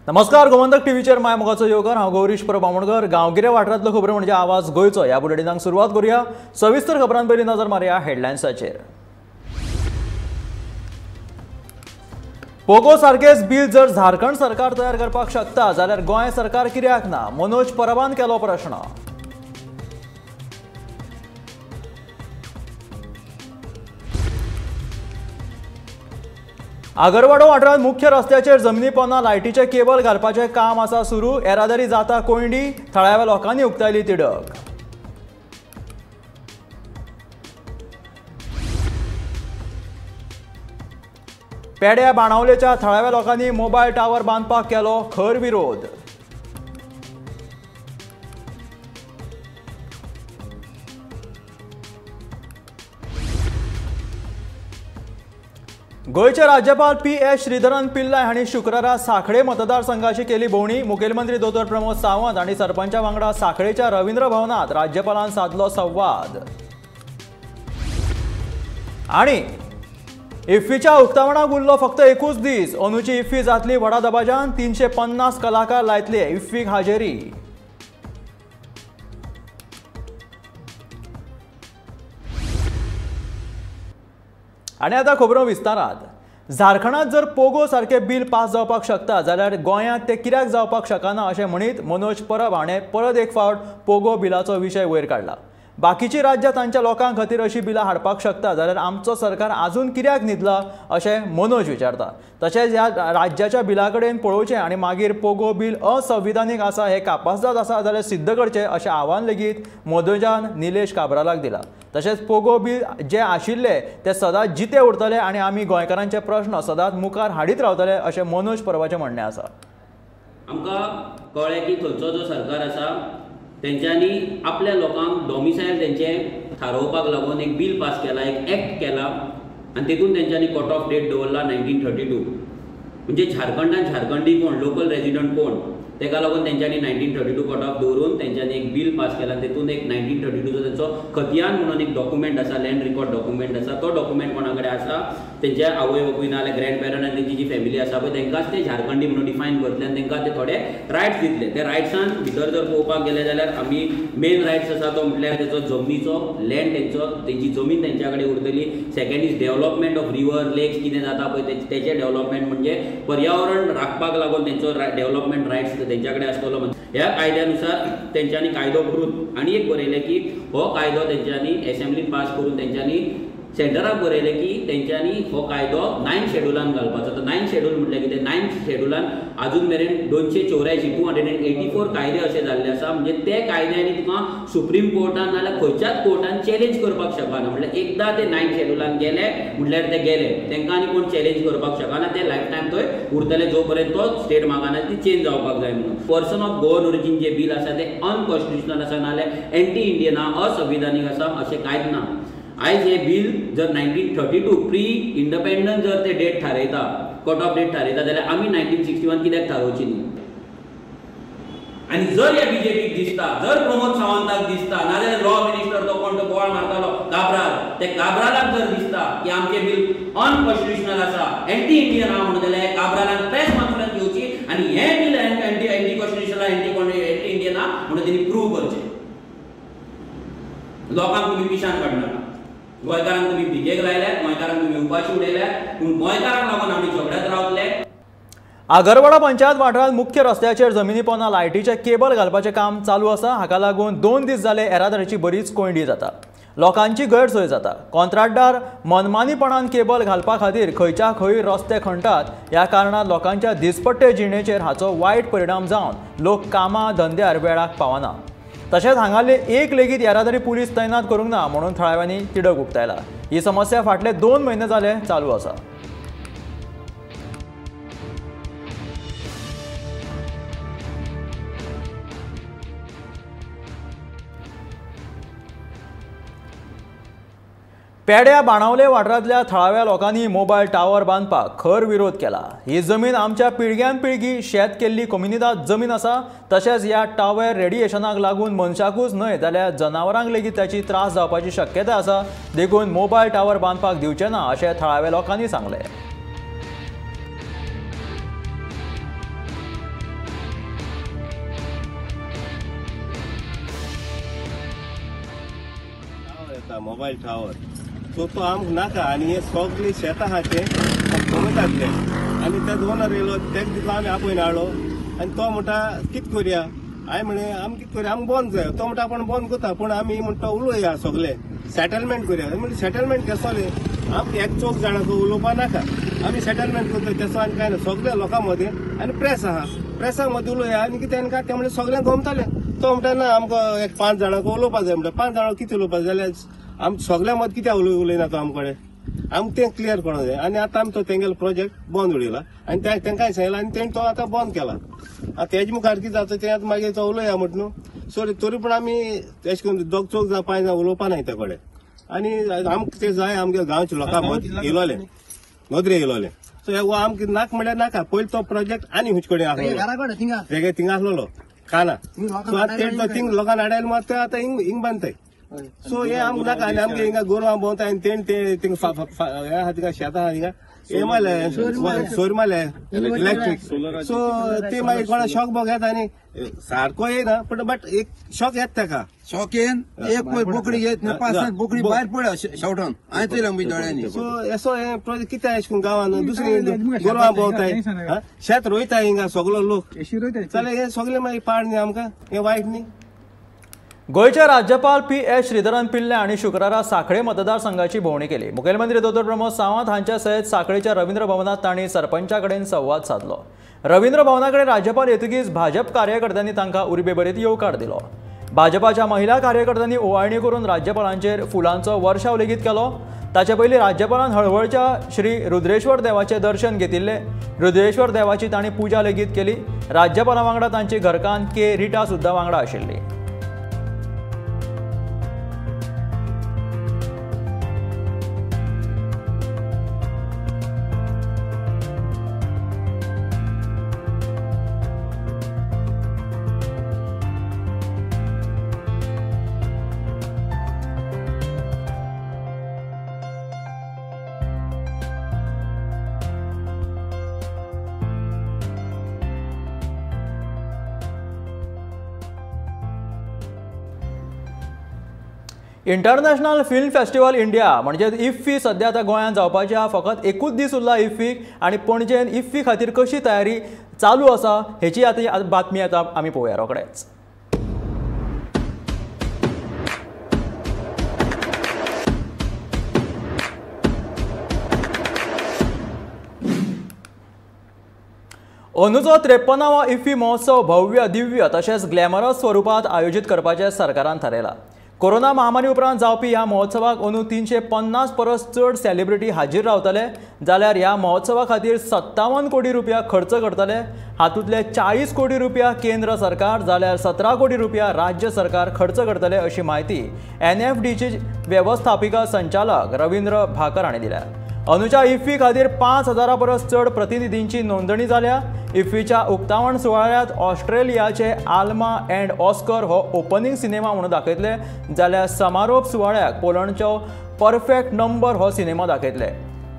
नमस्कार, गोमंतक टीव्हीचेर my मोगाचो येवकार. हांव गौरीश परब आमोणकर. गांवगिऱ्या वाठारांतलो खबरो म्हणजे आवाज गोंयचो. ह्या बुलेटिनाक सुरवात करूया. सविस्तर खबरां पयलीं नजर मारया हेडलायन्साचेर. पोगो सारकेच बिल जर झारखंड सरकार तयार करपाक शकता जाल्यार गोंय सरकार कित्याक ना, मनोज परबान केलो प्रश्न. आगरवाडो वाठारांत मुख्य रस्त्याचेर जमनी पोंदा लायटीचे केबल घालपाचें काम आसा सुरू. येरादारी जाता कोंयडी, थळाव्या लोकांनी उक्तायली तिडक. पेड्या बाणावलेच्या थळाव्या लोकांनी मोबायल टावर बांदपाक केलो खर विरोध. गोंयचे राज्यपाल पी.एस. श्रीधरन पिल्लय हांणी शुक्रारा सांखळे मतदारसंघाची केली भोंवडी. मुखेलमंत्री दोतोर प्रमोद सावंत आनी सरपंचा वांगडा सांखळेच्या रवींद्र भवनात राज्यपालान सादलो संवाद. आनी इफ्फीच्या उक्तावणाक उरलो फक्त एकूच दीस. अंदूची इफ्फी जातली व्हडा दबाज्यान. 350 कलाकार लायतले इफ्फीक हाजेरी. आनी आतां खबरो विस्तारात. झारखंडात जर पोगो सारके बिल पास जावपाक शकता जाल्यार गोंयांत ते कित्याक जावपाक शकना अशें म्हणीत मनोज परब हाणें परत एक फावट पोगो बिलाचो विशय वयर काडला. बाकीची राज्यां तांच्या लोकां खातीर अशी बिलां हाडपाक शकता जाल्यार आमचो सरकार आजून कित्याक न्हिदला अशें मनोज विचारता. तशेंच ह्या राज्याच्या बिला कडेन पळोवचें आनी मागीर पोगो बिल असंविधानीक आसा हें कापासदाद आसा जाल्यार सिद्ध करचें अशें आव्हान लेगीत मनोजान निलेश काब्रालाक दिला. तशेंच पोगो बिल जे आशिल्ले ते सदांच जिते उरतले आनी आमी गोंयकारांचे प्रश्न सदांच मुखार हाडीत रावतले अशें मनोज परबाचें म्हणणें आसा. आमकां कळ्ळें की थंयचो जो सरकार आसा तेंच्यांनी आपल्या लोकांक डॉमिसायल तेंचें थारोवपाक लागून एक बील पास केला, एक एक्ट केला आनी तेतून तेंच्यांनी कट ऑफ डेट दवरला 1932. म्हणजे झारखंडान झारखंडी कोण, लोकल रेजिडंट कोण, तेका लागून तेंच्यांनी 1932 कट ऑफ दवरून तेंच्यांनी एक बील पास केला. तेतून एक 1932चो तेंचो खतियान म्हणून एक डॉक्युमेंट आसा, लँड रिकॉर्ड डॉक्युमेंट आसा. तो डॉक्युमेंट कोणा कडेन आसा, तेंच्या आवय बापूय ना जाल्यार ग्रँड पेरंट आनी तेंची जी फॅमिली आसा पळय तेंकांच ते झारखंडी म्हणून डिफायन करतले आनी तेंकां ते थोडे रायट्स दितले. त्या रायट्सान भितर जर पळोवपाक गेले जाल्यार आमी मेन रायट्स आसा तो म्हटल्यार तेचो जमनीचो लँड, तेंचो तेंची जमीन तेंच्या कडेन उरतली. Second is development of river lakes कितें जाता पळय तेचें डेव्हलपमेंट म्हणजे पर्यावरण राखपाक लागून तेंचो डेव्हलपमेंट रायट्स तेंच्या कडेन आसतलो. ह्या कायद्यानुसार तेंच्यांनी कायदो करून आनी एक बरयलें की हो कायदो तेंच्यांनी एसेंब्लीन पास करून तेंच्यांनी सेंटराक बरयलें की तेंच्यांनी हो कायदो 9 शेड्युलान घालपाचो. तर 9 शेड्यूल म्हटल्यार कितें, 9 शेड्युलान आजून मेरेन 284 284 कायदे अशे जाल्ले आसा. म्हणजे ते कायद्यांनी तुका सुप्रीम कोर्टान नाजाल्यार खंयच्याच कोर्टान चॅलेंज करपाक शकना. म्हटल्यार एकदां ते 9 शेड्युलान गेले म्हटल्यार ते गेले, तेंकां आनी कोण चॅलेंज करपाक शकना. ते लायफ टायम थंय उरतले जो पर्यंत तो स्टेट मागना ती चेंज जावपाक जाय म्हणून. Person of Goan origin J bill आसा ते अनकॉन्स्टिट्युशनल आसा, नाजाल्यार एंटी इंडियन आसा, असंविधानीक आसा अशें कांयच ना. आयज हे बील जर 1932 प्री इंडिपेंडन्स जर ते डेट थारयता, कट ऑफ डेट थारयता जाल्यार आमी 1961 कित्याक थारोवची न्ही. आनी जर ह्या बीजेपीक दिसता, जर प्रमोद सावंताक दिसता, नाजाल्यार लॉ मिनिस्टर तो कोण तो बोवाळ मारतालो काब्राल, ते काब्रालाक जर दिसता की आमचें बिल अनकॉन्स्टिट्युशनल आसा, एंटी इंडियन आहा म्हणून, जाल्यार काब्रालान प्रेस कॉन्फरन्स घेवची आनी हें bill anti constitutional anti Indian आहा म्हणून तेणी प्रूव करचें. लोकांक तुमी पिशान काडनाका, गोंयकारांक तुमी भिकेक लायल्यात, गोंयकारांक तुमी उपाशी उडयल्यात, पूण गोंयकारांक लागून आमी झगड्यात रावतले. आगरवाडा पंचायत वाठारांत मुख्य रस्त्याचेर जमनी पोंदा लायटीचे केबल घालपाचें काम चालू आसा. हाका लागून 2 दीस जाले येरादारीची बरीच कोंयडी जाता, लोकांची गैरसोय जाता. कॉन्ट्रॅक्टदार मनमानीपणान केबल घालपा खातीर खंयच्या खंय रस्ते खणटात. ह्या कारणान लोकांच्या दिसपट्टे जिणेचेर हाचो वायट परिणाम जावन लोक कामां धंद्यार वेळाक पावना. तशेंच हांगाले एक लेगीत येरादारी पुलीस तैनात करूंक ना म्हणून थळाव्यांनी तिडक उक्तायला. ही समस्या फाटले 2 म्हयने जाले चालू आसा. पेड्या बाणावले वाठारांतल्या थळाव्या लोकांनी मोबायल टावर बांदपाक खर विरोध केला. ही जमीन आमच्या पिळग्यान पिळगी शेत केल्ली कोमुनिदाद जमीन आसा. तशेंच ह्या टावर रेडिएशनाक लागून मनशाकूच न्हय जाल्यार जनावरांक लेगीत ताची त्रास जावपाची शक्यता आसा. देखून मोबायल टावर बांदपाक दिवचे ना अशें थळाव्या लोकांनी सांगलें. आसा, मोबायल टावर, सो तो आमकां नाका. आनी हे सगळीं शेतां आहा ते कमयतातले आनी तेजो ओनर येयलो तेका दिसलो आमी आपोवन हाडलो आनी तो म्हणटा कितें करया. हांवें म्हणलें आमी कितें करया, आमकां बंद जाय. तो म्हणटा आपूण बंद करता, पूण आमी म्हणटा उलोवया सगळे सेटलमेंट करया. म्हणलें सेटलमेंट केसोलें, आमकां एक चौग जाणांक उलोवपा नाका, आमी सेटलमेंट करता तेसो आनी कांय ना. सगळे लोकां मदें आनी प्रेस आहा, प्रेसा मदें उलोवया आनी कितें आनी काय ते म्हणलें सगळ्यांक गमतालें. तो म्हणटा ना आमकां एक 5 जाणांक उलोवपा जाय. म्हणटा 5 जाणांक कितें उलोवपा जाय जाल्यार आमकां सगळ्यां मदें कित्याक उलयना तो आमकडे, आमकां तें क्लियर करूंक जाय. आनी आतां आमी तो तेंगेलो प्रोजेक्ट बंद उडयला आनी तेंकांय सांगला आनी तेणें तो आतां बंद केला. आतां तेजे मुखार कितें जाता तें आतां मागीर तो उलोवया म्हणटा न्हू. सो तरी पूण आमी तेश करून दोग चौग जावं 5 जाणां उलोवपा नाय त्या कडेन. आनी आमकां तें जाय, आमगे गांवच्या लोकां मदीं येयलोलें, नदरे येयलोलें. सो हे आमकां नाका म्हणल्यार नाका. पयलीं तो प्रोजेक्ट आनी खंयचे कडेन आसलो, तेगे थिंगा आसलेलो काना. सो आतां तेणें थिंग लोकांक हाडायले मात ते आतां हिंग बांदताय. सो हे आमकां नाका. आनी आमगे हिंगा गोरवां भोंवताय आनी तेणें ते थिंग हे आहा थिंगा शेतां आहा थिंगा हे मारले, सोर मारले इलेक्ट्रीक. सो ते मागीर कोणा शॉक बोग येता आनी सारको येयना पूण बट एक शॉक येता तेका. शॉक येन एक बोकडी येत 5-7 बोकडी भायर पडल्या शेवटान, हांवें चोयल्या म्हज्या दोळ्यांनी. सो असो हे प्रोजेक्ट कित्याक अशें करून गांवान दुसरी गोरवां भोंवताय, शेत रोयताय हिंगा सगलो लोक, जाल्यार हे सगळे मागीर पाड न्ही आमकां, हें वायट न्ही. गोंयचे राज्यपाल पी.एस. श्रीधरन पिल्ले हांणी शुक्रारा सांखळे मतदारसंघाची भोंवडी केली. मुखेलमंत्री दोतोर प्रमोद सावंत हांच्या सयत सांखळेच्या रवींद्र भवनात तांणी सरपंचा कडेन संवाद सादलो. रवींद्र भवना कडेन राज्यपाल येतकीच भाजप कार्यकर्त्यांनी तांकां उर्बेभरीत येवकार दिलो. भाजपाच्या महिला कार्यकर्त्यांनी ओवाळणी करून राज्यपालांचेर फुलांचो वर्षाव लेगीत केलो. ताचे पयलीं राज्यपालान हळवळच्या श्री रुद्रेश्वर देवाचें दर्शन घेतिल्लें. रुद्रेश्वर देवाची तांणी पुजा लेगीत केली. राज्यपाला वांगडा तांची घरकान्न के रिटा सुद्दां वांगडा आशिल्ली. इंटरनॅशनल फिल्म फेस्टिवल इंडिया म्हणजे इफ्फी सध्या आतां गोंयांत जावपाची आहा. फकत एकूच दीस उरला इफ्फीक आनी पणजेन इफ्फी खातीर कशी तयारी चालू आसा हेची आतां बातमी आतां आमी पळोवया रोखडेच. अंदूचो 53वो इफ्फी महोत्सव भव्य, दिव्य तशेंच ग्लॅमरस स्वरुपांत आयोजीत करपाचें सरकारान थारायलां. कोरोना महामारी उपरांत जावपी ह्या महोत्सवाक अंदू 350 परस चड सेलिब्रिटी हाजीर रावतले, जाल्यार ह्या महोत्सवा खातीर 57 कोटी रुपया खर्च करतले. हातूंतले 40 कोटी रुपया केंद्र सरकार जाल्यार 17 कोटी रुपया राज्य सरकार खर्च करतले अशी म्हायती एनएफडीचे वेवस्थापिका संचालक रवींद्र भाकर हांणी दिल्या. अंदूच्या इफ्फी खातीर 5000 परस चड प्रतिनिधींची नोंदणी जाल्या. इफ्फीच्या उक्तावण सुवाळ्यांत ऑस्ट्रेलियाचे आल्मा अँड ऑस्कर हो ओपनिंग सिनेमा म्हणून दाखयतले, जाल्यार समारोप सुवाळ्याक पोलंडचो परफेक्ट नंबर हो सिनेमा दाखयतले.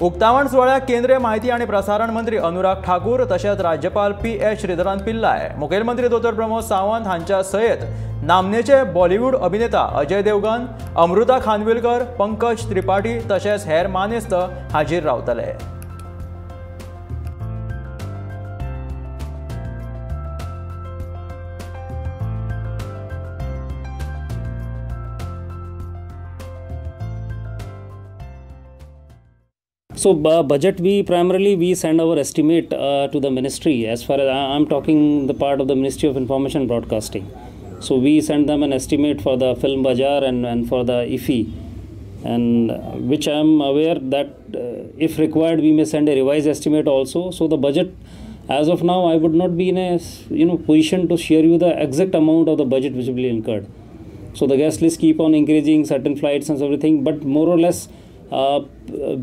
उक्तावण सुवाळ्याक केंद्रीय माहिती आनी प्रसारण मंत्री अनुराग ठाकूर तशेंच राज्यपाल पी.एस. श्रीधरन पिल्लाय, मुखेलमंत्री दोतोर प्रमोद सावंत हांच्या सयत नामनेचे बॉलिवूड अभिनेता अजय देवगन, अमृता खानविलकर, पंकज त्रिपाठी तशेंच हेर मानेस्त हाजीर रावतले. So budget, we primarily we send our estimate to the ministry. As far as I am talking the part of the Ministry of Information Broadcasting. So we send them an estimate for the Film Bazaar and for the IFFI, and which I am aware that if required we may send a revised estimate also. So the budget as of now I would not be in a position to share you the exact amount of the budget which will be incurred. So the guest list keep on increasing, certain flights and everything, but more or less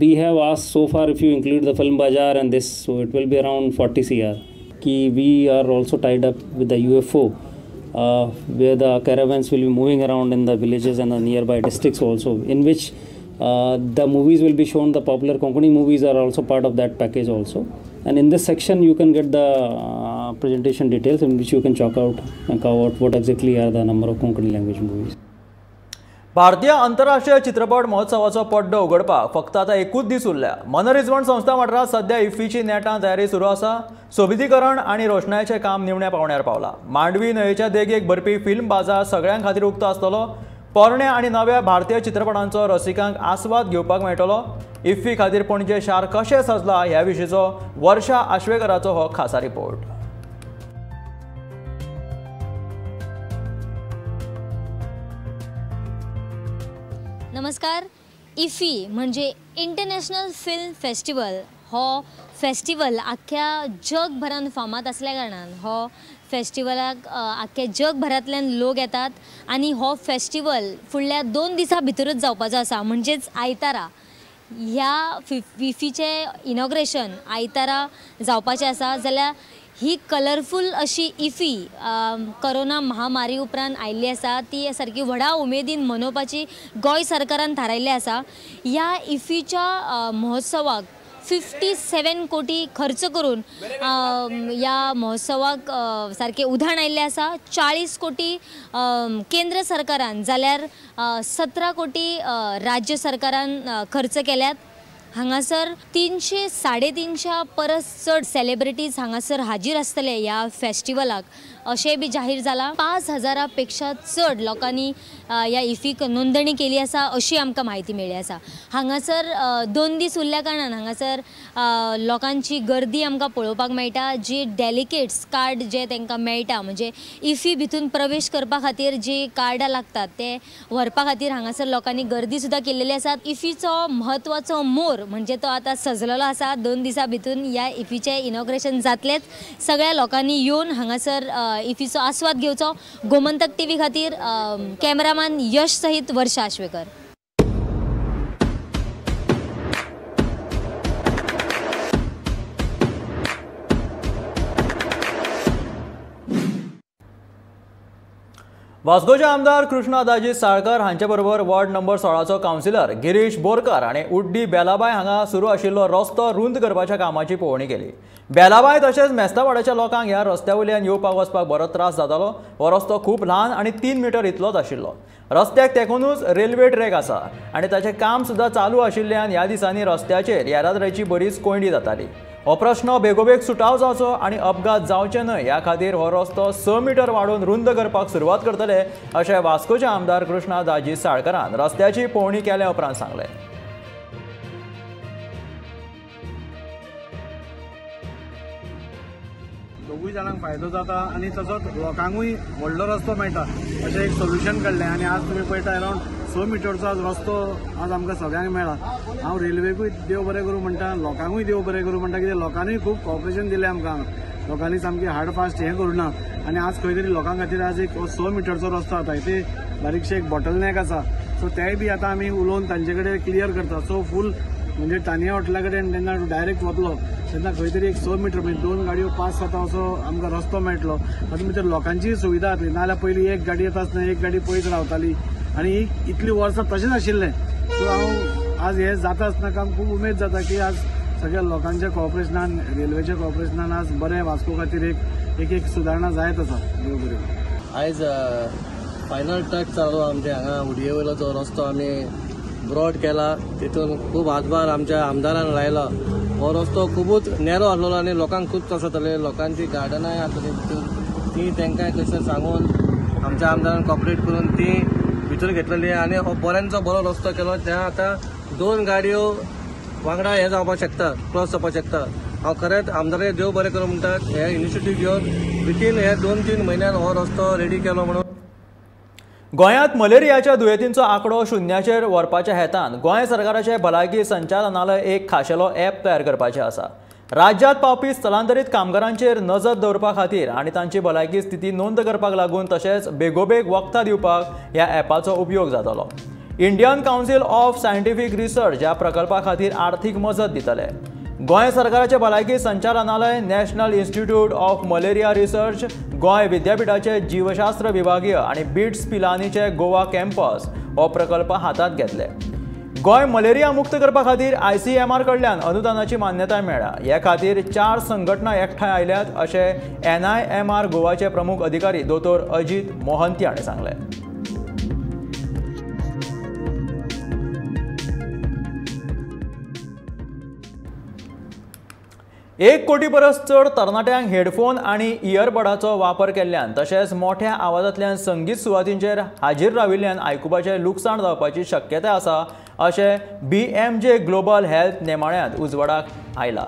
we have asked so far, if you include the Film Bazaar and this, so it will be around 40 CR. Ki we are also tied up with the UFO, where the caravans will be moving around in the villages and the nearby districts also, in which the movies will be shown. The popular Konkani movies are also part of that package also. And in this section you can get the presentation details, in which you can chalk out and cover out what exactly are the number of Konkani language movies. भारतीय आंतरराष्ट्रीय चित्रपट महोत्सवाचो पड्डो उगडपाक फक्त आतां एकूच दीस उरल्या। मनरिजवण संस्था वाठारांत सध्या इफ्फीची नेटान तयारी सुरू आसा। सोबितीकरण आनी रोशणायेचें काम निमण्या पावंड्यार पावला। मांडवी न्हंयेच्या देगेक भरपी फिल्म बाजार सगळ्यां खातीर उक्तो आसतलो। पोरण्या आनी नव्या भारतीय चित्रपटांचो रसिकांक आस्वाद घेवपाक मेळटलो। इफ्फी खातीर पणजे शार कशें सजलां ह्या विशींचो वर्षा आश्वेकराचो हो खासा रिपोर्ट। नमस्कार। इफ्फी म्हणजे इंटरनॅशनल फिल्म फेस्टिवल हो फेस्टिवल आख्या जगभरान फामाद असल्या कारणान हो फेस्टिवलाक आख्या जगभरांतल्यान लोक येतात आनी हो फेस्टिवल फुडल्या 2 दिसां भितरूच जावपाचो आसा, म्हणजेच आयतारा ह्या इफ्फीचें इनॉग्रेशन आयतारा जावपाचें आसा। जाल्यार ही कलरफूल अशी इफ्फी कोरोना महामारी उपरांत आयिल्ली आसा, ती सारकी व्हडा उमेदीन मनोवपाची गोंय सरकारान थारायिल्लें आसा। ह्या इफ्फीच्या महोत्सवाक 57 कोटी खर्च करून ह्या महोत्सवाक सारकें उधाण आयिल्लें आसा। 40 कोटी केंद्र सरकारान जाल्यार 17 कोटी राज्य सरकारान खर्च केल्यात। हांगासर 300 350 परस चड सेलिब्रिटीज हांगासर हाजीर आसतले ह्या फेस्टिवलाक अशें बी जाहीर जालां। 5000 पेक्षा चड लोकांनी ह्या इफ्फीक नोंदणी केली आसा अशी आमकां म्हायती मेळ्ळी आसा। हांगासर 2 दीस उरल्या कारणान हांगासर लोकांची गर्दी आमकां पळोवपाक मेळटा। जी डेलिकेट्स कार्ड जे तांकां मेळटा म्हणजे इफ्फी भितून प्रवेश करपा खातीर जी कार्डां लागतात ते व्हरपा खातीर हांगासर लोकांनी गर्दी सुद्दां केल्लेली आसा। इफ्फीचो म्हत्वाचो मोर म्हणजे तो आतां सजलेलो आसा। 2 दिसां भितून ह्या इफ्फीचें इनॉग्रेशन जातलेंच। सगळ्या लोकांनी येवन हांगासर इफ्फीचो आस्वाद घेवचो। गोमंतक टीव्ही खातीर कॅमेरामॅन यश सहित वर्षा आश्वेकर। वास्कोचे आमदार कृष्णा दाजी साळकर हांचे बरोबर वॉर्ड नंबर 16चो कावन्सिलर गिरीश बोरकर आनी उड्डी बेलाबाय हांगा सुरू आशिल्लो रस्तो रुंद करपाच्या कामाची पळोवणी केली। बेलाबाय तशेंच मेस्तावाड्याच्या लोकांक ह्या रस्त्या वयल्यान येवपाक वचपाक बरो त्रास जातालो। हो रस्तो खूब ल्हान आनी 3 मिटर इतलोच आशिल्लो। रस्त्याक तेंकुनूच रेल्वे ट्रॅक आसा आनी ताचें काम सुद्दां चालू आशिल्ल्यान ह्या दिसांनी रस्त्याचेर येरादारीची बरीच कोंयडी जाताली। हो प्रश्न बेगोबेग सुटाव जावचो आनी अपघात जावचे न्हय ह्या खातीर हो रस्तो 6 मिटर वाडोवन रुंद करपाक सुरवात करतले अशें वास्कोचे आमदार कृष्णा दाजी साळकरान रस्त्याची पळोवणी केल्या उपरांत सांगलें। दोगूय जाणांक फायदो जाता आनी तसोच लोकांकूय व्हडलो रस्तो मेळटा अशें एक सोल्युशन काडलें आनी आज तुमी पळयता अरावंड 6 मिटरचो आज रस्तो आज आमकां सगळ्यांक मेळ्ळा। हांव रेल्वेकूय देव बरें करूं म्हणटा, लोकांकूय देव बरें करूं म्हणटा, कित्याक लोकांनीय खूब कॉपरेशन दिलें आमकां। लोकांनी सामकी हार्ड फास्ट हें करूं ना आनी आज खंय तरी लोकां खातीर आज एक 6 मिटरचो रस्तो जाता। इथे बारीकशें एक बॉटल नॅक आसा, सो तेय बी आतां आमी उलोवन तांचे कडेन क्लियर करता। सो फूल म्हणजे तानिया हॉटेला कडेन तेन्ना डायरेक्ट वतलो तेन्ना खंय तरी एक 6 मिटर म्हणजे 2 गाडयो पास जाता असो आमकां रस्तो मेळटलो। तातूंत भितर लोकांचीय सुविधा जातली, नाजाल्यार पयलीं एक गाडी येता आसतना एक गाडी पयस रावताली आनी इतलीं वर्सां तशेंच आशिल्लें। सो हांव आज हें जाता आसतना काम खूब उमेद जाता की आज सगळ्या लोकांच्या कॉपरेशनान, रेल्वेच्या कॉपरेशनान आज बरें वास्को खातीर एक एक सुदारणा जायत आसा। देव बरें। आयज फायनल टच चालू आमच्या हांगा उडये वयलो जो रस्तो आमी ब्रॉड केला तितून खूब हातभार आमच्या आमदारान लायलो। हो रस्तो खुबूच नॅरो आसलेलो आनी लोकांक खूब त्रास जाताले। लोकांची गार्डनांय आसतली भितर, ती तांकां कशें सांगून आमच्या आमदारान कॉपरेट करून ती भितर घेतलेली आनी हो बऱ्यांचो बरो रस्तो केलो। त्या आतां 2 गाडयो वांगडा हें जावपाक शकता, क्रॉस जावपाक शकता। हांव खरेंच आमदाराक देव बरें करूं म्हणटा, हे इनिशिएटीव घेवन विथीन हे 2-3 म्हयन्यान हो रस्तो रेडी केलो म्हणून। गोंयांत मलेरियाच्या दुयेंतींचो आंकडो 0चेर व्हरपाच्या हेतान गोंय सरकाराचे भलायकी संचालनालय एक खाशेलो ॲप तयार करपाचें आसा। राज्यांत पावपी स्थलांतरीत कामगारांचेर नजर दवरपा खातीर आनी तांची भलायकी स्थिती नोंद करपाक लागून तशेंच बेगोबेग वखदां दिवपाक ह्या ॲपाचो उपयोग जातलो। Indian Council of Scientific Research ह्या प्रकल्पा खातीर आर्थीक मजत दितले। गोंय सरकाराचे भलायकी संचालनालय, National Institute of Malaria Research, Goa विद्यापीठाचे जीवशास्त्र विभागीय आनी बिट्स पिलानीचे गोवा कॅम्पस हो प्रकल्प हातांत घेतले। गोंय मलेरिया मुक्त करपा खातीर ICMR कडल्यान अनुदानाची मान्यताय मेळ्ळ्या। हे खातीर 4 संघटना एकठांय आयल्यात अशें NIMR गोवाचे प्रमुख अधिकारी दोतोर अजीत मोहंती हांणी सांगलें। 1 कोटी परस चड तरणाट्यांक हेडफोन आनी इयरबडाचो वापर केल्ल्यान तशेंच मोठ्या आवाजांतल्यान संगीत सुवातींचेर हाजीर राविल्ल्यान आयकुपाचें लुकसाण जावपाची शक्यताय आसा अशें BMJ global health नेमाळ्यांत उजवाडाक आयला.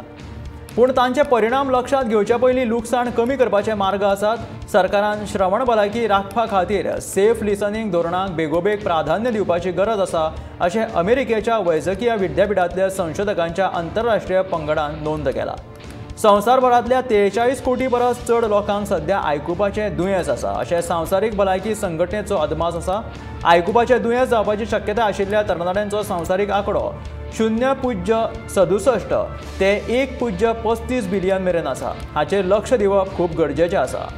पूण तांचे परिणाम लक्षांत घेवचे पयलीं लुकसाण कमी करपाचे मार्ग आसात. सरकारान श्रवण भलायकी राखपा खातीर सेफ लिसनिंग धोरणाक बेगोबेग प्राधान्य दिवपाची गरज आसा अशें अमेरिकेच्या वैजकीय विद्यापिठांतल्या संशोधकांच्या आंतरराष्ट्रीय पंगडान नोंद केला. संवसारभरांतल्या 43 कोटी परस चड लोकांक सध्या आयकुपाचें दुयेंस आसा अशें संवसारीक भलायकी संघटनेचो अदमास आसा. आयकुपाचें दुयेंस जावपाची शक्यताय आशिल्ल्या तरणाट्यांचो संवसारीक आंकडो 0.67 ते 1.35 बिलियन मेरेन आसा. हाचेर लक्ष दिवप खूब गरजेचें आसा.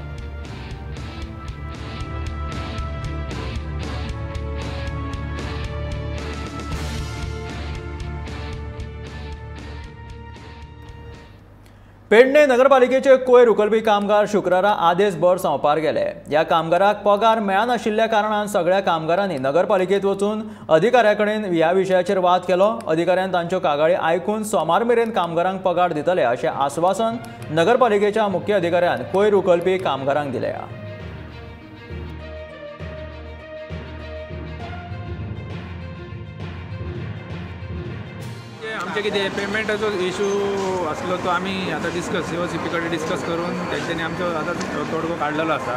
पेडणे नगरपालिकेचे कोयर उखलपी कामगार शुक्रारा आदेसभर संपार गेले. ह्या कामगाराक पगार मेळनाशिल्ल्या कारणान सगळ्या कामगारांनी नगरपालिकेत वचून अधिकाऱ्या कडेन ह्या विशयाचेर वाद केलो. अधिकाऱ्यान तांच्यो कागाळी आयकून सोमार मेरेन कामगारांक पगार दितले अशें आस्वासन नगरपालिकेच्या मुख्य अधिकाऱ्यान कोयर उखलपी कामगारांक दिलें. आमचे कितें पेमेंटाचो इशू आसलो तो आमी आतां डिस्कस COCP कडेन डिस्कस करून तेंच्यांनी आमचो आतां तोडगो काडलेलो आसा.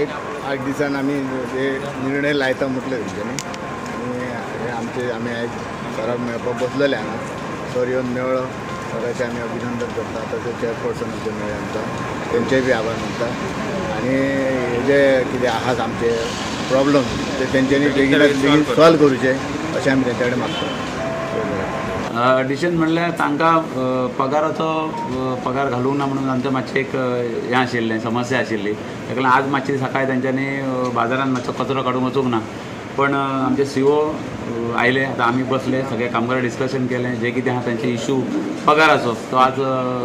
एक 8 दिसान आमी हे निर्णय लायता म्हटलें तेंच्यांनी आनी आमचे आमी आयज सराक मेळपाक बसलेले हांगा. सर येवन मेळ्ळो, सराचें आमी अभिनंदन करता. तशेंच चेअरपर्सन आमचे मेळ्ळे आमकां, तेंचेय बी आभार मानता. आनी हे जे कितें आहात आमचे प्रॉब्लम ते तेंच्यांनी बेगीनात बेगीन सॉल्व करूचे अशें आमी तेंच्या कडेन मागता. डिसिजन म्हणल्यार तांकां पगाराचो पगार घालूंक ना म्हणून तांचें मातशें एक हें आशिल्लें, समस्या आशिल्ली. ताका लागून आज मातशी सकाळी तांच्यांनी बाजारान मातसो कचरो काडूंक वचूंक ना, पण आमचे CO आयले, आतां आमी बसले सगळे कामगार डिस्कशन केलें. जे कितें आहा तांचे इशू पगाराचो तो आज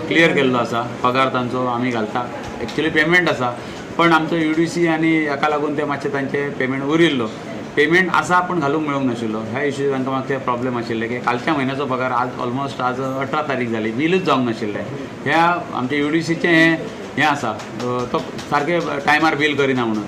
क्लियर केल्लो आसा. पगार तांचो आमी घालता, एक्चुअली पेमेंट आसा, पण आमचो UDC आनी हाका लागून ते मातशें तांचें पेमेंट उरिल्लो. पेमेंट आसा पण घालूंक मेळूंक नाशिल्लो. ह्या इशू तांकां मातशे प्रॉब्लेम आशिल्ले की कालच्या म्हयन्याचो पगार आज ऑलमोस्ट आज 18 तारीख जाली, बिलूच जावंक नाशिल्लें. ह्या आमच्या UDCचें हें आसा, तो सारकें टायमार बील करिना म्हणून.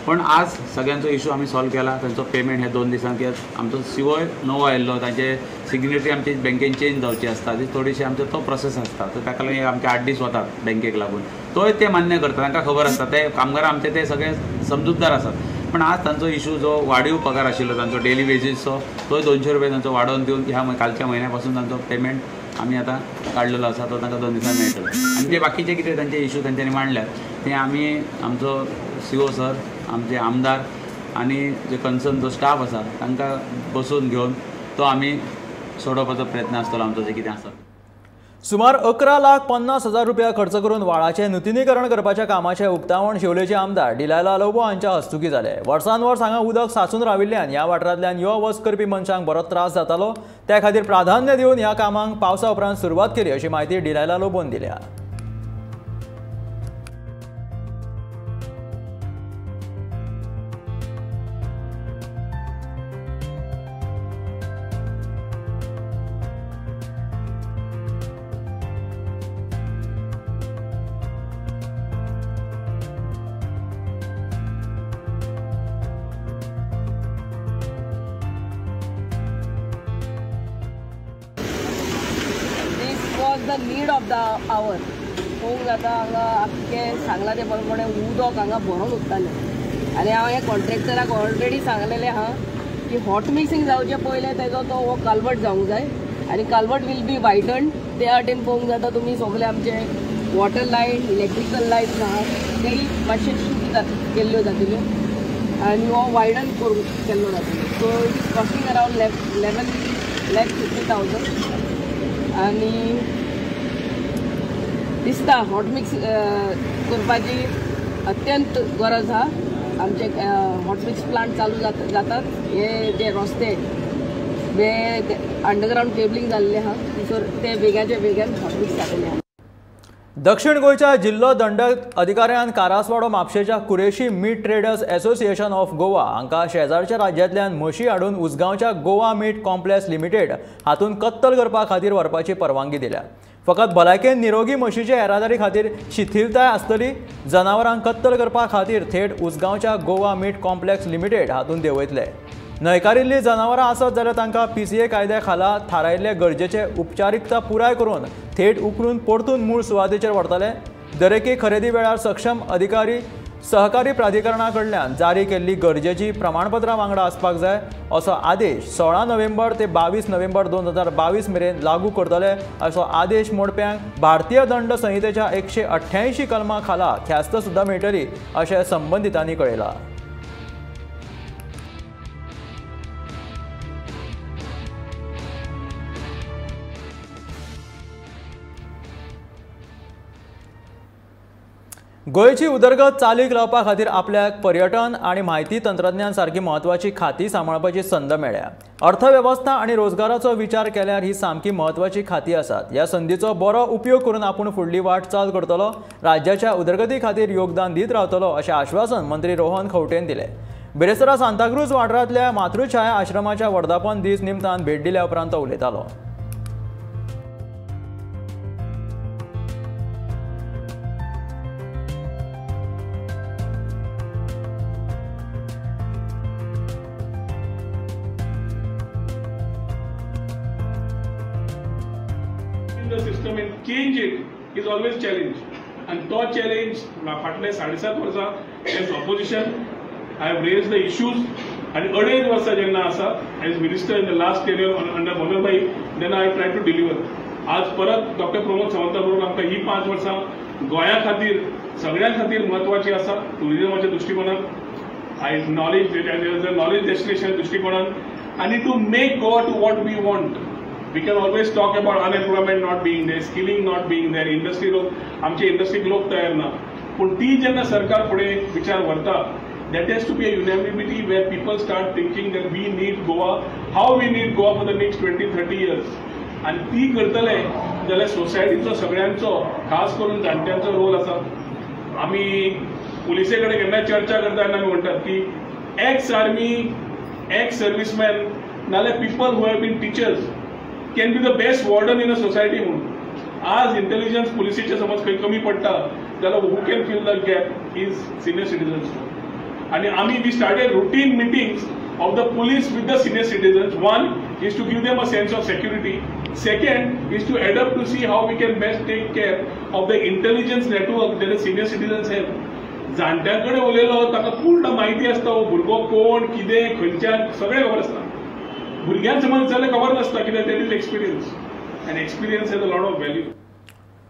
पण आज सगळ्यांचो इशू आमी सॉल्व केला. तांचो पेमेंट ह्या 2 दिसांत, कित्याक आमचो CO नवो आयिल्लो, तांचे सिग्नेचरी आमची बँकेन चेंज जावची आसता, ती थोडीशी आमचो तो प्रोसेस आसता. सो ताका लागून आमचे 8 दीस वतात बँकेक लागून. तोय ते मान्य करता, तांकां खबर आसता, ते कामगार आमचे ते सगळे समजूतदार आसात. पण आज तांचो इशू जो वाडीव पगार आशिल्लो तांचो डेली वेजीसचो तोय 200 रुपया तांचो वाडोवन दिवन ह्या कालच्या म्हयन्या पासून तांचो पेमेंट आमी आतां काडलेलो आसा, तो तांकां 2 दिसांनी मेळटलो. आनी जे बाकीचे कितें तांचे इशू तांच्यांनी मांडल्यात ते आमी आमचो CO sir, आमचे आमदार आनी जे कन्सर्न जो स्टाफ आसा तांकां बसोवन घेवन तो आमी सोडोवपाचो प्रयत्न आसतलो आमचो जे कितें आसा. सुमार 11,50,000 रुपया खर्च करून व्हाळाचें नुतनीकरण करपाच्या कामाचें उक्तावण शिवलेचे आमदार डिलायला लोबो हांच्या हस्तुकी जालें. वर्सान वर्स हांगा उदक सांचून राविल्ल्यान ह्या वाठारांतल्यान यो वच करपी मनशांक बरोच त्रास जातालो. त्या खातीर प्राधान्य दिवन ह्या कामांक पावसा उपरांत सुरवात केली अशी म्हायती डिलायला लोबोन दिल्या. The need of the hour. पळोवंक जाता हांगा आख्खें सांगलां तें प्रमाणें उदक हांगा भरून उरतालें आनी हांव ह्या कॉन्ट्रॅक्टराक ऑलरेडी सांगलेलें आहा की हॉट मिक्सिंग जावचें पयलें तेजो तो हो कालवट जावंक जाय आनी कालवट will be वायटन. त्या वाटेन पळोवंक जाता तुमी सगळे आमचे वॉटर लायन, इलेक्ट्रिकल लायन आहा तेय मातशे शुद्ध केल्ल्यो जातल्यो आनी हो वायडन करूंक केल्लो जातलो. So it is costing around 11,50,000 आनी दिसता हॉट मिक्स करपाची अत्यंत गरज आहा. आमचे हॉट मिक्स प्लांट चालू जातात. हे जे रस्ते जे अंडरग्रावंड केबलिंग जाल्ले आहा थंयसर ते बेगाच्या बेगान हॉट मिक्स जातले आहा. दक्षिण गोंयच्या जिल्लो दंड अधिकाऱ्यान कारासवाडो म्हापशेच्या Qureshi meat traders association of Goa हांकां शेजारच्या राज्यांतल्यान म्हशी हाडून उसगांवच्या गोवा मीट कॉम्प्लेक्स लिमिटेड हातूंत कत्तल करपा खातीर व्हरपाची परवानगी दिल्या. फकत भलायकेन निरोगी म्हशीचे येरादारी खातीर शिथिलताय आसतली. जनावरांक कत्तल करपा खातीर थेट उसगांवच्या गोवा मीट कॉम्प्लेक्स लिमिटेड हातूंत देंवयतले. न्हयकारिल्लीं जनावरां आसत जाल्यार तांकां PCA कायद्या खाला थारायिल्ले गरजेचे उपचारिकता पुराय करून थेट उखलून परतून मूळ सुवातेचेर व्हरतले. दरेकी खरेदी वेळार सक्षम अधिकारी सहकारी प्राधिकरणा कडल्यान जारी केल्ली गरजेची प्रमाणपत्रां वांगडा आसपाक जाय असो आदेश 16 नोव्हेंबर ते 22 नोव्हेंबर 2022 मेरेन लागू करतले. असो आदेश मोडप्यांक भारतीय दंड संहितेच्या 188 कलमा खाला ख्यास्त सुद्दां मेळटली अशें संबंदितांनी कळयलां. गोंयची उदरगत चालीक लावपा खातीर आपल्याक पर्यटन आनी म्हायती तंत्रज्ञान सारकी म्हत्वाची खाती सांबाळपाची संद मेळ्ळ्या. अर्थवेवस्था आनी रोजगाराचो विचार केल्यार ही सामकी म्हत्वाची खाती आसात. ह्या संदीचो बरो उपयोग करून आपूण फुडली वाट चाल करतलो, राज्याच्या उदरगती खातीर योगदान दीत रावतलो अशें आश्वासन मंत्री रोहन खंवटेन दिलें. बिरेस्तारा सांताक्रूज वाठारांतल्या मातृछाया आश्रमाच्या वर्धापन दीस निमतान भेट दिल्या उपरांत तो उलयतालो. The system and change it is always challenge, and to challenge फाटले 7.5 वर्सां as opposition I have raised the issues and 2.5 वर्सां जेन्ना आसा as minister in the last tenure under Manohar bhai then I try to deliver. आज परत doctor Pramod Savanta बरोबर आमकां ही 5 वर्सां गोंया खातीर सगळ्यां खातीर म्हत्वाची आसा. टुरिजमाच्या दृश्टिकोनान I knowledge knowledge destination दृश्टिकोनान आनी to make Goa to what we want. We can always talk about unemployment not being there, skilling not being there, industry लोक आमचे इंडस्ट्रीक लोक तयार ना. पूण ती जेन्ना सरकार फुडें विचार व्हरता that has to be a unanimity where people start thinking that we need Goa, how we need Goa for the next 20-30 years. आनी ती करतले जाल्यार सोसायटीचो सगळ्यांचो खास करून जाणट्यांचो रोल आसा. आमी पुलिसे कडेन केन्नाय चर्चा करता तेन्ना आमी म्हणटात की एक्स आर्मी, एक्स सर्विसमॅन नाल्यार people who have been teachers can be the best warden in a society. म्हणून आज इंटेलिजन्स पुलिसेचे समज खंय कमी पडटा जाल्यार who can fill the gap is senior citizens. आनी आमी we started routine meetings of the police with the senior citizens. One is to give them a sense of security, second is to adapt to see how we can best take care of the intelligence network that the senior citizens have. जाणट्यां कडेन उलयलो ताका पूर्ण म्हायती आसता, हो भुरगो कोण कितें खंयच्यान सगळें खबर आसता. भुरग्यांक समज जाल्यार खबर नासता कित्याक that is experience and experience has a lot of value.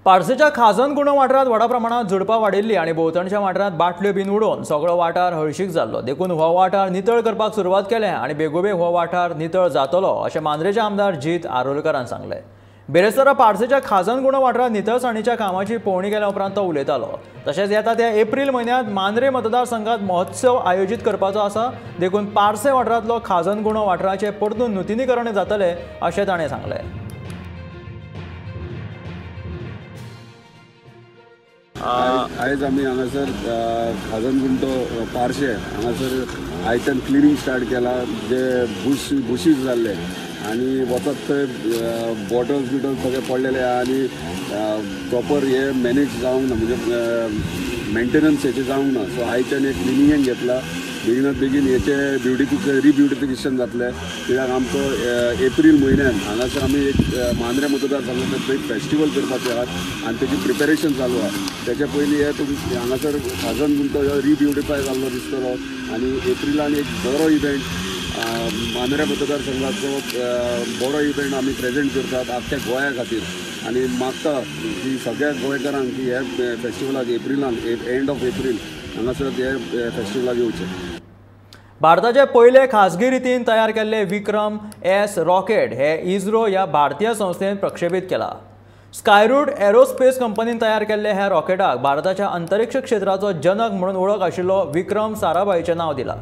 पार्सेच्या खाजन गुणो वाठारांत व्हडा प्रमाणात झुडपां वाडिल्ली आनी भोंवतणच्या वाठारांत बाटल्यो बीन उडोवन सगळो वाठार हळशीक जाल्लो. देखून हो वाठार नितळ करपाक सुरवात केल्या आनी बेगोबेग हो वाठार नितळ जातलो अशें मांद्रेचे आमदार जीत आरोलकरान सांगलें. बिरेस्तारा पार्सेच्या खाजन गुणो वाठारांत नितळसाणीच्या कामाची पळोवणी केल्या उपरांत तो उलयतालो. तशेंच येता त्या एप्रील म्हयन्यांत मांद्रे मतदारसंघात महोत्सव आयोजीत करपाचो आसा, देखून पार्से वाठारांतलो खाजन गुणो वाठाराचें परतून नुतनीकरण जातलें अशें ताणें सांगलें. आयज आमी हांगासर खाजन गुंटो पार्शे हांगासर आयच्यान क्लिनींग स्टार्ट केला. जे बुशीज जाल्ले आनी वचत थंय बॉटल्स बिटल्स सगळे पडलेले आहा आनी प्रॉपर हे मॅनेज जावंक ना, म्हणजे मेंटेनन्स हेचे जावंक ना. सो आयच्यान हे क्लिनिंगेन घेतला, बेगिनात बेगीन हेचे ब्युटिफिकेशन रिब्युटिफिकेशन जातलें. कित्याक आमचो एप्रील म्हयन्यान हांगासर आमी एक मांद्रे मतदारसंघांतलो एक फेस्टिवल करपाचें आहात आनी तेजी प्रिपेरेशन चालू आहा. तेच्या पयलीं हे तुमी हांगासर खाजन गुंटो हो रिब्युटिफाय जाल्लो दिसतलो आनी एप्रिलान एक बरो इव्हेंट मांद्रे मतदारसंघाचो बरो इव्हेंट आमी प्रेजेंट करतात आख्ख्या गोंया खातीर. आनी मागता की सगळ्या गोंयकारांक की ह्या फेस्टिवलाक एप्रिलान एंड ऑफ एप्रील हांगासर हे फेस्टिवलाक येवचें. भारताचे पयले खासगी रितीन तयार केल्ले विक्रम एस रॉकेट हे इस्रो ह्या भारतीय संस्थेन प्रक्षेपीत केला. स्कायरूट एरोस्पेस कंपनीन तयार केल्ले ह्या रॉकेटाक भारताच्या अंतरिक्ष क्षेत्राचो जनक म्हणून वळख आशिल्लो विक्रम साराभाईचें नांव दिलां.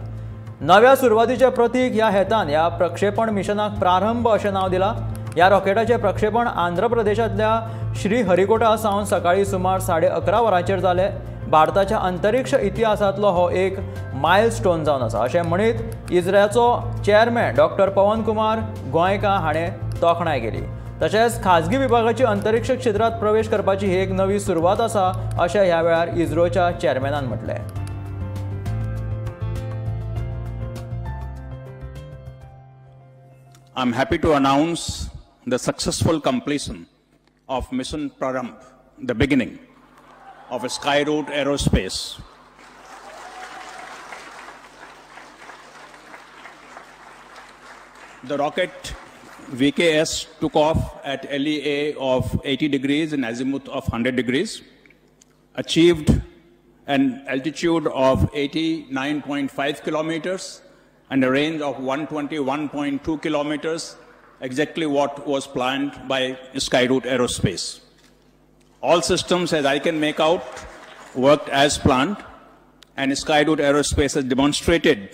नव्या सुरवातीचें प्रतीक ह्या हेतान ह्या प्रक्षेपण मिशनाक प्रारंभ अशें नांव दिलां. ह्या रॉकेटाचें प्रक्षेपण आंध्र प्रदेशांतल्या श्रीहरिकोटा सावन सकाळीं सुमार 11:30 वरांचेर जालें. भारताच्या अंतरिक्ष इतिहासांतलो हो एक मायलस्टोन जावन आसा अशें म्हणीत इस्रोचो चेअरमॅन डॉक्टर पवन कुमार गोयंका हाणें तोखणाय केली. तशेंच खाजगी विभागाची अंतरिक्ष क्षेत्रांत प्रवेश करपाची ही एक नवी सुरवात आसा अशें ह्या वेळार इस्रोच्या चेअरमॅनान म्हटलें. I am happy to announce the successful completion of Mission Prarambh, the beginning of a Skyroot Aerospace. The rocket VKS took off at LEA of 80 degrees and azimuth of 100 degrees, achieved an altitude of 89.5 kilometers and a range of 121.2 kilometers, exactly what was planned by Skyroot Aerospace. All systems, as I can make out, worked as planned, and Skyroot Aerospace has demonstrated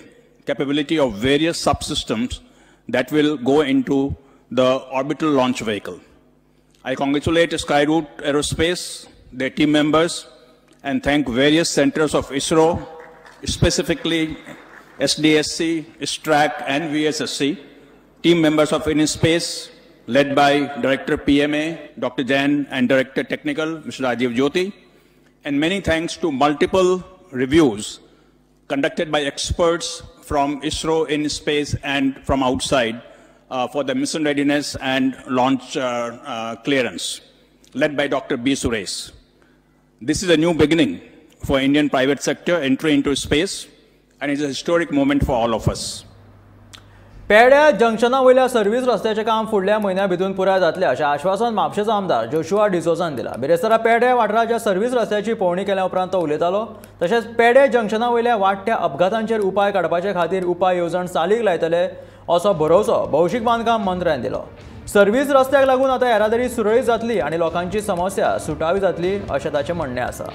capability of various subsystems that will go into the orbital launch vehicle. I congratulate Skyroot Aerospace, their team members, and thank various centers of ISRO, specifically SDSC, ISTRAC, and VSSC, team members of InSpace, led by Director PMA, Dr. Jain, and Director Technical, Mr. Rajiv Jyoti, and many thanks to multiple reviews conducted by experts from ISRO, InSpace, and from outside for the mission readiness and launch clearance, led by Dr. B. Suresh. This is a new beginning for Indian private sector entry into space, and it's a historic moment for all of us. पेड्या जंक्शना वयल्या service रस्त्याचें काम फुडल्या म्हयन्या भितून पुराय जातलें अशें आश्वासन म्हापशेचो आमदार जोशुआ डिसोजान दिलां. बिरेस्तारा पेड्या वाठाराच्या सर्व्हिस रस्त्याची पळोवणी केल्या उपरांत तो उलयतालो. तशेंच पेडे जंक्शना वयल्या वाडट्या अपघातांचेर उपाय काडपाचे खातीर उपाय येवजण चालीक लायतले असो भरवसो भौशीक बांदकाम मंत्र्यान दिलो. सर्व्हिस रस्त्याक लागून आतां येरादारी सुरळीत जातली आनी लोकांची समस्या सुटावी जातली अशें ताचें म्हणणें आसा.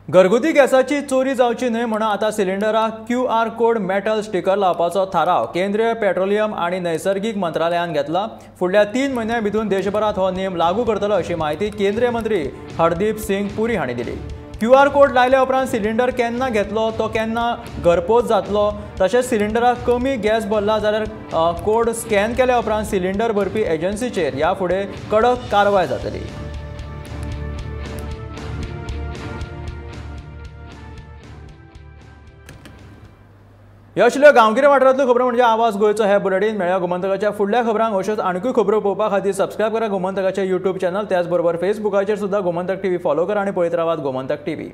घरगुती गॅसाची चोरी जावची न्हय म्हणून आतां सिलिंडराक QR code metal sticker लावपाचो थाराव केंद्रीय पेट्रोलियम आनी नैसर्गीक मंत्रालयान घेतला. फुडल्या 3 म्हयन्यां भितर देशभरांत हो नेम लागू करतलो अशी म्हायती केंद्रीय मंत्री हरदीप सिंग पुरी हांणी दिली. QR code लायल्या उपरांत सिलिंडर केन्ना घेतलो, तो केन्ना घरपोच जातलो, तशेंच सिलिंडराक कमी गॅस भरला जाल्यार कोड स्कॅन केल्या उपरांत सिलिंडर भरपी एजन्सीचेर ह्या फुडें कडक कारवाय जातली. ह्यो आशिल्ल्यो गांवगिऱ्या वाठारांतल्यो खबरो म्हणजे आवाज गोंयचो हे बुलेटीन. मेळ्या गोमंतकाच्या फुडल्या खबरांक अश्योच आनीकूय खबरो पळोवपा खातीर सबस्क्रायब करा गोमंतकाचें यूट्यूब चॅनल, त्याच बरोबर फेसबुकाचेर सुद्दां गोमंतक टीव्ही फॉलो करा आनी पळयत रावात गोमंतक टीव्ही.